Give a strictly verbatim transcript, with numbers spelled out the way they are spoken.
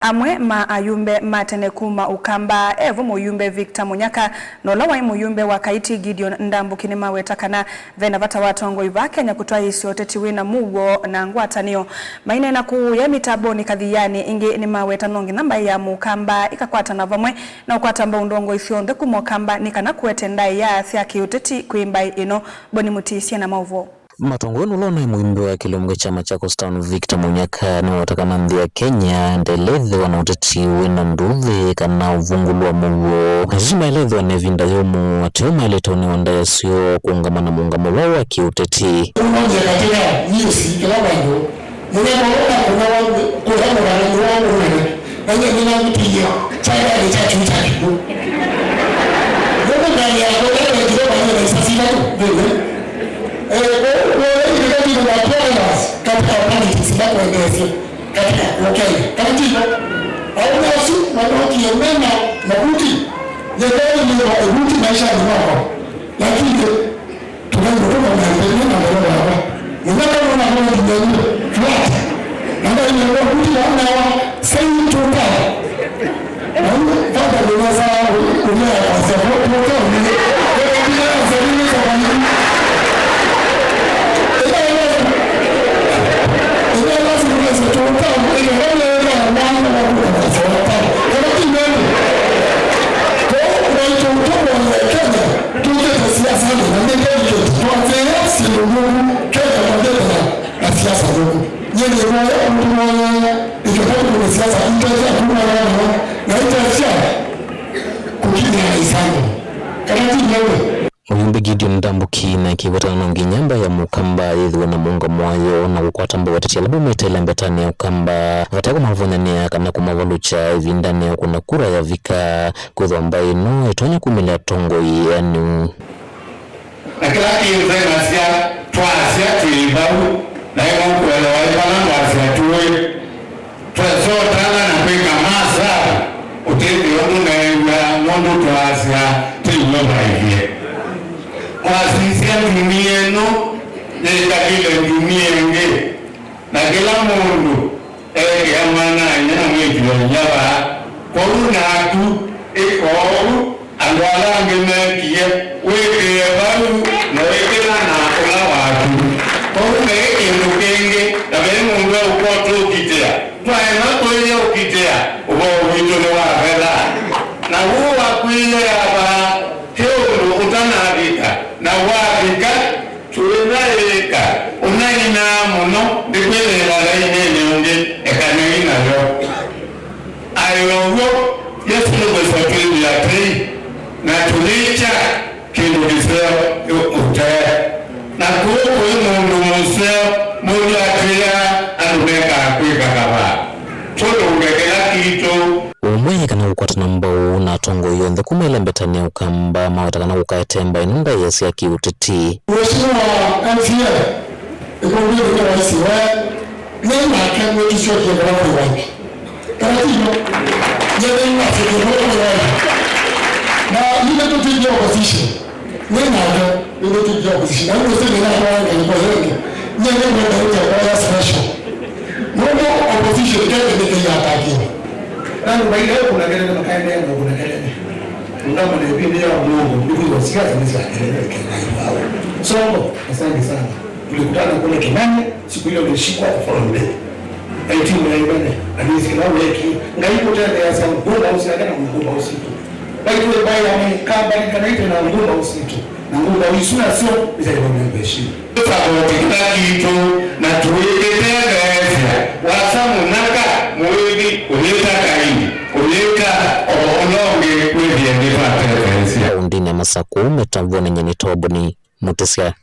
Amwe ma ayumbe ma tene kuma Ukamba, evo mũyumbe Victor Munyaka na ũla waĩ mũyumbe wa Kaiti Gideon Ndambuki nĩmaweta kana ve na vata wa atongoi va Kenya kũtwaĩĩsya ũteti wĩ na mũuo na ngwatanĩo. Maineena kũũya mĩtambonĩ kathianĩ, ĩngĩ nĩmaweta no nginya mbaĩ ya Mũkamba ĩkakwatana vamwe na ũkwata mbau ndongoi syonthe kuma Ũkamba nĩ kana kũete ndaĩa sya kĩũteti kwĩ mbaĩ ĩno. Boni Mũtĩsya na maũvoo. Matongoi nũla ũnaĩ mũimbi wa kĩlungu kya Machakos Town Victor Munyaka nĩwaweta kana nthĩ ya Kenya ndĩlethĩwa na ũteti wĩ na nduvi kana ũvungũlu wa mũuo. Asu maelethĩwa na ĩvinda yũmũ ateo maĩlĩte ũnewa ndaĩa syoo kũũngama na mũũngamo woo wa kĩũteti. Ũnonyeka kĩla news kĩla vandũ. Mũthemba ũla ũnakũnawa kũla mũrarani wa mũnene, na nyie nĩnavutiie kyaĩanĩ kya kyuu kya kĩkw'ũ. Nũndũ ngalĩ yakwa ĩla twekile vamwe na isasi itatũ nthĩnĩ. Eh, kwoou kwoou indicate kwĩthĩwa two others katika politics makwendeesye katika kũkenya. Kana ti vo? Aũme asu manookie me na mavuti. Nyie ndeĩlĩĩwa ĩvuti maishanĩ makwa. Lakini Tũkaingũtũka na ĩthenĩ na mbele wakwa. Mũthaka nona kama kinyanyire. Flat. Na ngai ndio kuti na nawa. Say two time. Na huyo father ndio sasa ulia kwa sababu two time. Ndio ndio sasa ni kwa nini? Ndio lazima tuweze two time. Ndio ndio mwana wa kwa sababu. Kama kinyanyire. Kwa hiyo unaitwa utoka wa Kenya. Tũtete siasanĩ na nĩ delegate twatĩĩa syĩndũ nyũmũ Kenya twatĩte na, na siasa nyũmũ. Nyie nĩvoya mũtũvoyee ĩkĩtatu kũnĩ siasa itesya kuma vanawa na itesya kũkinyĩa na isango. Kana ti nyũmũ? Mũyumbe Gideon Ndambuki na kĩwetano no nginya mbaĩ ya Mũkamba yĩthĩwe na mũũngamo wayo na kũkwata mbau ateti ala maumĩte ĩlembetanĩ ya Ũkamba vate kũmavũnyanĩa kana kũmavalũkya ĩvindanĩ ya kũna kura yavika. Kwĩthwa mbaĩ ĩno ĩtonya kumĩlya atongoi enu. Na kĩla kĩnzenasya twasya twĩ vau, na ĩmwe kũelewa ĩ vala twasya tũĩ. Twesotana na kwĩka masaa, ũtĩthĩ ũndũ neew'a nũndũ twasya twĩw'o vaĩlye. Mwasisya ndunia ĩno yĩkalile ndunia ĩngĩ, na kĩla mũndũ ekĩa mwana-a-inyia na mwĩĩtu-a-inyia vaa. Kwoou naku ĩka ũu andũ ala angĩ mekie, wĩkĩe vau na wĩkĩla na ũla waku. Kwoou ve kĩndũ kĩngĩ, na ve mũndũ eũkota ũkitĩa. Twaema kũĩlya ũkitĩa, ũvoo witũ nĩ wa vetha. Na ũũ wakwĩie ava, ti ũndũ ũtanavika, na wavika, tũinaĩka, ũnainaa mũno, nĩkwĩthĩla lainĩnĩ ũngĩ, eka nĩi nayo. Aĩ o w'o, Yesũ nĩkwĩsa twĩthĩa tei, na tũyĩkya kĩndũ kĩseo ũtee. Na kũu kũĩ mũndũ mũseo, mũndũ atwĩaa andũ mekaa kwĩka kavaa. Tũlũnge kĩla kitũ. Ũmwe kana kũkwatana mbau na atongoi onthe kuma ĩlembetanĩ ya Ũkamba maweta kana kũkaete mbaĩ ĩno ndaĩa sya kĩũteti. Mheshimiwa M C A, ĩkũmbĩ nĩ rais we, nĩ nake mwĩtũsyokie kana kwĩ wapi. Kana ti ĩno? Nyende iwasyokie kana kwĩ wapi. Na ile tu tiji opposition. Nĩ nake, nĩndĩtw'ĩkie opposition. Na nĩwĩsĩ nĩnatwaa ngalĩko yĩngĩ. Nyie nĩngwenda ĩtya kwaya special. Nũndũ opposition keke nĩkĩiatakiwa. Na andũ maile kũna kelele makaendeea na kũna kelele. Ungama na ĩvĩndĩ ya Mungu, ndugu wa siasa ni za kelele kena iwao. Songo, asante sana. Tulikutana kule Kimani, siku ile ulishikwa the following day. Aitimu ya imene, alisi kila weki. Ngai kutende ya sa ngumba usiake na ngumba usiku. Baitũ ĩmbaĩ ya Mũkamba ĩlikanaĩte na ngumba ũsitũ, na ngumba isu nasyo nĩsyaĩlwe nĩ ngwĩsĩ. Tũsavoti kĩla kitũ, na tũĩkĩtetheesya, wasa mũnaka, mũĩthi, ũyĩta Kaini, ũyĩta o ũla ũngĩ, wĩthĩe nĩtwatetheesya. Kaũndĩnĩ ya Masakũ, mĩtambonĩ nyie nĩ Toboni Mũtĩsya.